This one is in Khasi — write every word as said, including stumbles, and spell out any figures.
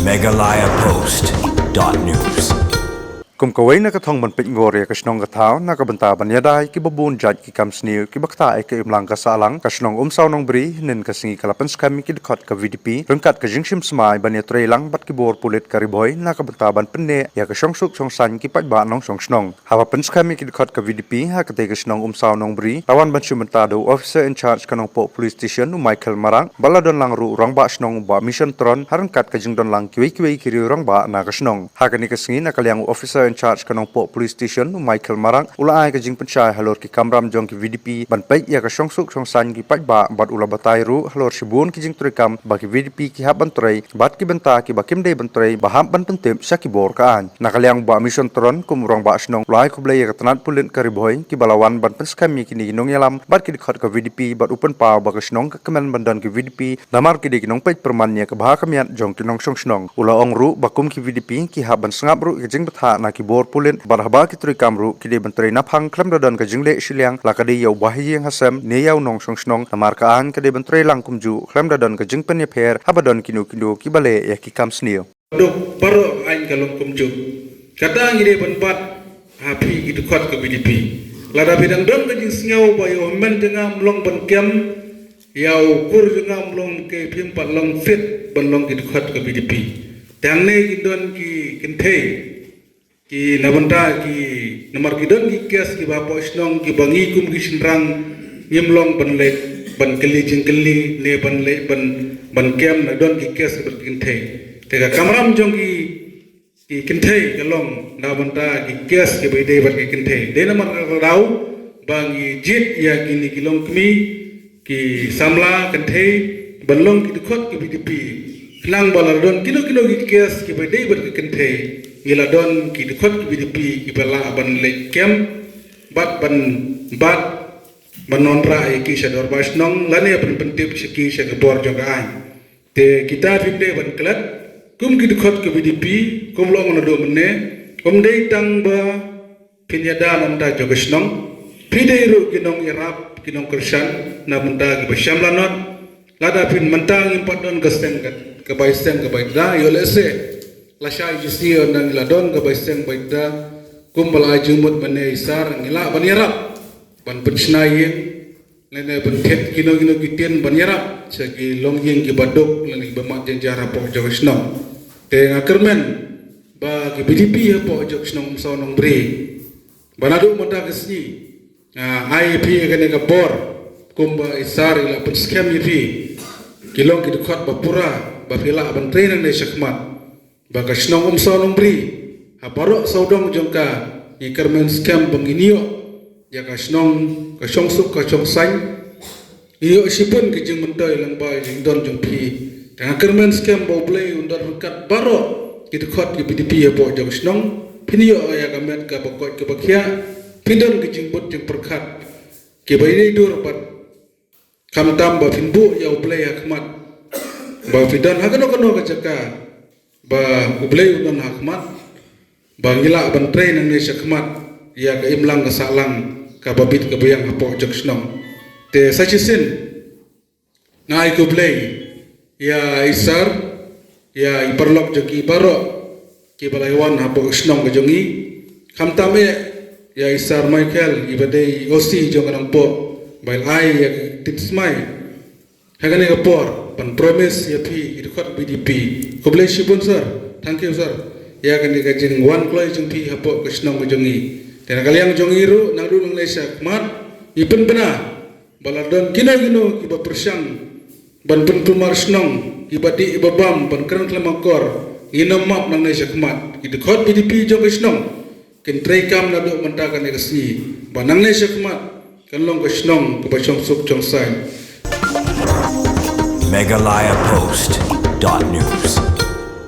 Meghalaya Post dot news. Kum kawei na ka thong ban pynngor ïa ka shnong ka thaw na ka bynta ban ïada ïa kiba bun jait ki kam sniew kiba ktah ïa ka imlang ka sahlang, ka shnong Umsaw Nongbri hynnin ka sngi ka la pynskhem ïa ki dkhot ka V D P ryngkat ka jingshim smai ban ïatreilang bad ki bor pulit ka Ri Bhoi na ka bynta ban pynneh ïa ka shongsuk shongsaiñ ki paidbah nongshong shnong. Haba pynskhem ïa ki dkhot ka V D P ha katei ka shnong Umsaw Nongbri, la wan ban shim bynta da u officer in charge ka Nongpoh Police Station u Michael Marak, bad la don lang ruh u rangbah shnong u Bah Mission Tron, ha ryngkat ka jingdon lang kiwei kiwei ki riew rangbah na ka shnong. Ha kane ka sngi na ka liang u officer in charge ka Nongpoh Police Station u Michael Marak u la ai ka jingpynshai halor ki kamram jong ki V D P ban peit ïa ka shongsuk shongsaiñ ki paidbah bad u la batai ruh halor shibun ki jingtreikam ba ki V D P ki hap ban trei bad ki bynta kiba kim dei ban trei ba hap ban pyntip sha ki bor ka aiñ. Na ka liang u Bah Mission Tron kum u rangbah shnong u la ai khublei ïa ka tnat pulit ka Ri Bhoi kiba la wan ban pynskhem ïa kine ki nongïalam bad ki dkhot ka V D P bad u pynpaw ba ka shnong ka kmen ban don ki V D P namar ki dei ki nongpeit pyrman ïa ka bha ka miat jong ki nongshong shnong. U la ong ruh ba kum ki V D P ki hap ban sngap ruh ïa ka jingbthah na ki bor pulit bad haba ki treikam ruh ki dei ban trei naphang khlem da don ka jingleh shiliang la ka dei ïa u bahaïing hasem ne ïa u nongshong shnong namar ka aiñ ka dei ban trei lang kumjuh khlem da don ka jingpynïapher haba don kino kino kiba leh ïa ki kam sniew. Duk baroh aiñ ka long kumjuh. Kata ngi dei ban bat ha phi ki dkhot ka V D P. Lada phi dang don ka jingsngew ba ïa u hynmen jong nga um long ban kem, ïa u kur jong nga um long ke, phim pat long fit ban long ki dkhot ka V D P. Te hangne ki don ki kynthei ki na bynta ki, namar ki don ki kes kiba hapoh shnong kiba ngi kum ki shynrang ngim long ban leh ban kylli jingkylli ne ban leh ban, ban kem, na don ki kes bad ki kynthei. Te ka kamram jong ki, ki kynthei ka long na bynta ki kes kiba ïadei bad ki kynthei. Dei namar kata ka daw ba ngi jied ïa kine ki longkmie ki samla kynthei ban long ki dkhot ki V D P. Khnang ba la don kino kino ki kes kiba ïadei bad ki kynthei, ngi la don ki dkhot ki V D P kiba lah ban leh kem bad ban, bad ban wanrah ïa ki sha dorbar shnong lane ban pyntip sha ki sha ka bor jong ka aiñ. Te kita phim dei ban klet kum ki dkhot ka V D P, kum long naduh mynne, ym dei tang ba phin ïada na bynta jong ka shnong, phi dei ruh ki nongïarap, ki nongkyrshan na bynta kiba shem lanot. Lada phin, mynta ngim pat don ka seng ka, ka bai seng ka bai da, ïoh lehse lashai shisien ngi la don ka bai seng bai da, kumba la ai jingmut mynne i Sar, ngi lah ban ïarap ban pynshna ïing, lane ban thied kino kino ki tien ban ïarap sha ki longïing kiba duk lane kiba mad jynjar hapoh jong ka shnong. Te nga kyrmen ba ki V D P hapoh jong ka shnong Umsaw Nongbri ba naduh mynta ka sngi, ah, ai ïa phi ïa kane ka bor kumba i Sar i la pynskhem ïa phi, ki long ki dkhot ba pura ba phi lah ban trei nangne shakhmat. Ba ka shnong Umsaw Nongbri ha baroh sawdong jong ka, ngi kyrmen skhem ba ngin ïoh ïa ka shnong, ka shongsuk ka shongsaiñ. Ngi ïoh shibun ka jingmyntoi lyngba jingdon jong phi. Te nga kyrmen skhem ba U Blei un don ryngkat baroh ki dkhot ki V D P hapoh jong ka shnong. Phin ïoh ïa ka met kaba koit kaba khiah, phin don ka jingbud jingpyrkhat kiba ïadei dur bad khamtam ba phin buh ïa U Blei ha khmat, ba phi don ha kano kano ka jaka ba U Blei u don ha khmat, ba ngi lah ban trei nangne shakhmat ïa ka imlang ka sahlang kaba bit kaba ïang hapoh jong ka shnong. Te sa shisien nga ai khublei ïa i Sar, ïa i paralok jong ki baroh kiba la wan hapoh ka shnong ka jong ngi. Khamtam eh ïa i Sar Michael iba dei O C jong ka Nongpoh ba i la ai ïa ka ktien smai ha kane ka por ban promise ïa phi ki dkhot V D P. Khublei shibun Sar. Thank you Sar. Ïa kane ka jingwan kloi jong phi hapoh ka shnong ka jong ngi. Te na ka liang jong ngi ruh naduh nangne shakhmat ngi pynbna ba la don kino kino kiba pyrshang ban pynkulmar shnong, kiba dih kiba bam, ban kren khlem akor, ngin ym map nangne shakhmat. Ki dkhot V D P jong ka shnong kin treikam naduh mynta kane ka sngi ba nangne shakhmat kan long ka shnong kaba shongsuk shongsaiñ. Meghalaya Post dot news.